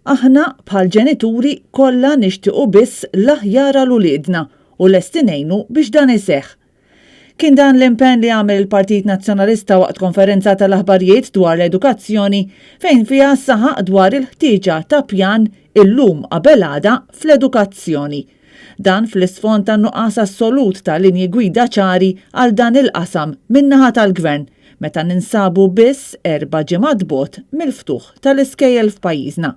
Aħna, bħal ġenituri, kollha nixtiequ biss l-aħjar għal uliedna u lesti ngħinu biex dan iseħħ. Kien dan l-impenn li għamel il-Partit Nazzjonalista waqt konferenza tal-aħbarijiet dwar l-edukazzjoni fejn fiha saħaq dwar il-ħtieġa ta' pjan illum qabel għada fl-edukazzjoni. Dan fl-isfond tan-nuqqas assolut ta' linji gwida ċari għal dan il-qasam min-naħa tal-Gvern, meta ninsabu biss erba' ġimgħat bogħod mill-ftuħ tal-iskejjel f'pajjiżna.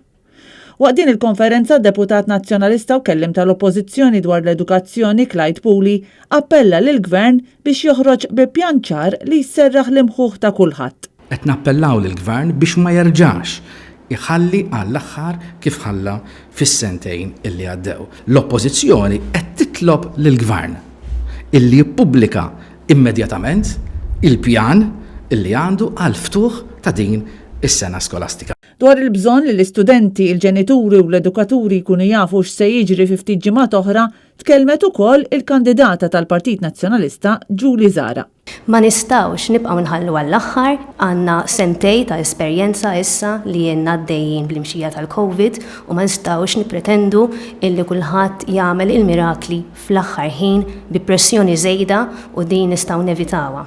Waqt din il-konferenza d-Deputat Nazzjonalista u Kelliem tal-Oppożizzjoni dwar l-Edukazzjoni Clyde Puli appella lill-Gvern biex joħroġ bi pjan ċar li jserraħ l-imħuħ ta' kulħadd. Qed nappellaw lill-Gvern biex ma jerġax iħalli għall-aħħar kif ħalla fis-sentejn illi għaddew. L-Oppożizzjoni qed titlob lill-Gvern illi jippubblika immedjatament il-pjan illi għandu għall-ftuħ ta' din is-sena skolastika. Dwar il-bżonn li l-istudenti, il-ġenituri u l-edukaturi jkunu jafu x'se jiġri fi ftit ġimgħat oħra, tkellmet ukoll il-kandidata tal-Partit Nazzjonalista Julie Zahra. Ma nistgħux nibqgħu nħallu għall-aħħar, għandna sentej ta' esperjenza issa li ilna għaddejjin bl-imxija tal-Covid u ma nistgħux nippretendu illi kulħadd jagħmel il-mirakli fl-aħħar ħin bi pressjoni żejda u din nistgħu nevitawha.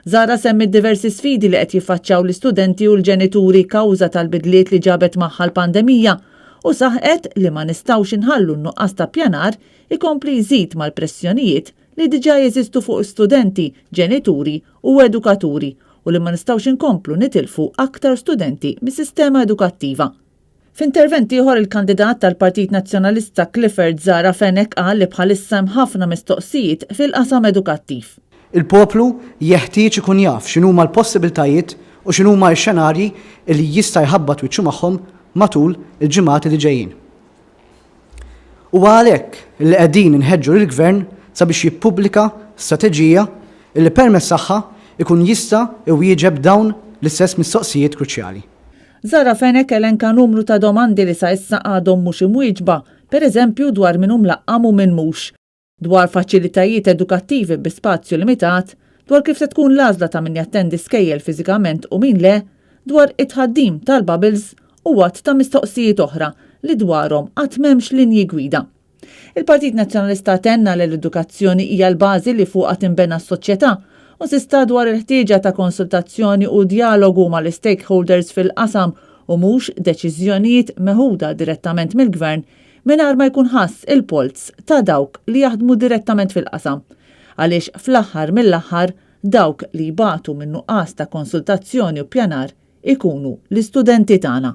Zahra semmiet diversi sfidi li qed jiffaċċjaw l-istudenti u l-ġenituri kawża tal-bidliet li ġabet magħha l-pandemija u saħqet li ma nistgħux inħallu n-nuqqas ta' ppjanar ikompli jżid mal-pressjonijiet li diġà jeżistu fuq studenti, ġenituri u edukaturi u li ma nistgħux inkomplu nitilfu aktar studenti mis-sistema edukattiva. F'intervent ieħor il-kandidat tal-Partit Nazzjonalista Clifford Zahra Fenech qal li bħalissa hemm ħafna mistoqsijiet fil-qasam edukattiv. Il-poplu jeħtieġ ikun jaf x'inhuma l-possibiltajiet u x'inhuma x-xenarji li jista' jħabbat wiċċu magħhom matul il-ġimgħat li ġejjin. Huwa għalhekk li qegħdin inħeġġu lill-Gvern sabiex jippubblika strateġija li permezz tagħha jkun jista' iwieġeb dawn l-istess mistoqsijiet kruċjali. Zahra Fenech elenka numru ta' domandi li sa issa għadhom mhux imwieġba, pereżempju dwar min hu mlaqqam u min mhux. dwar faċilitajiet edukattivi bi spazju limitat, dwar kif se tkun l-għażla ta' min jattendi skejjel fiżikament u min le, dwar it-tħaddim tal-bubbles u għadd ta' mistoqsijiet oħra li dwarhom għad m'hemmx linji gwida. Il-Partit Nazzjonalista tenna li l-edukazzjoni hija l-bażi li fuqha tinbena s-soċjetà u nsista dwar il-ħtieġa ta' konsultazzjoni u djalogu mal-istakeholders fil-qasam u mhux deċiżjonijiet meħuda direttament mill-Gvern mingħajr ma jkun ħass il-polz ta' dawk li jaħdmu direttament fil-qasam, għaliex fl-aħħar mill-aħħar dawk li jbatu min-nuqqas ta' konsultazzjoni u ppjanar ikunu l-istudenti tagħna.